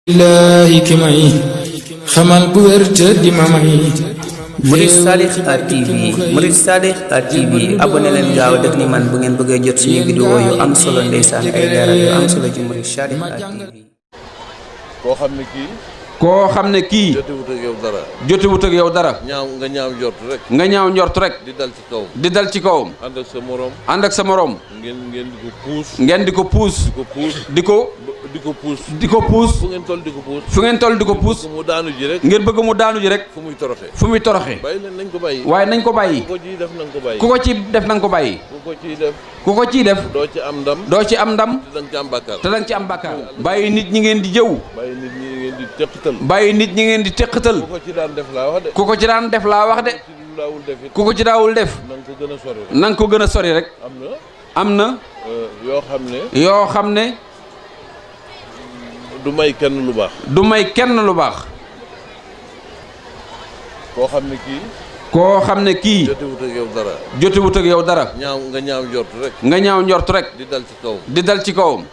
Ilaahi ki may xamal ku wér te di ma may Murid Sadikh TV Murid Sadikh TV abonné leen gaaw def ni man bu ngeen bëggee jot suñu vidéo yu am solo ndeysaan ay leeral yu am solo ci Murid Sadikh TV. koo xam ne kii jotewut ak yow dara nga ñaaw njort rek di dal ci kawam ànd ak sa morom ngeen di ko puus fu ngeen toll di ko puus ngeen bëgg mu daanu ji rek fu muy toroxe waaye nañ ko bàyyi ku ko ci def nañ ko bàyyi ku ko ciy def doo ci am ndam te danga ci am bàkkaar bàyyi nit ñi ngeen di jëw bàyyi nit ñi ngeen di teqatal ku ko ci daan def laa wax de ku ko ci daawul def na nga ko gën a sori rek am na yoo xam ne du may kenn lu baax koo xam ne kii jotewut ak yow dara nga ñaaw njort rek di dal ci kawam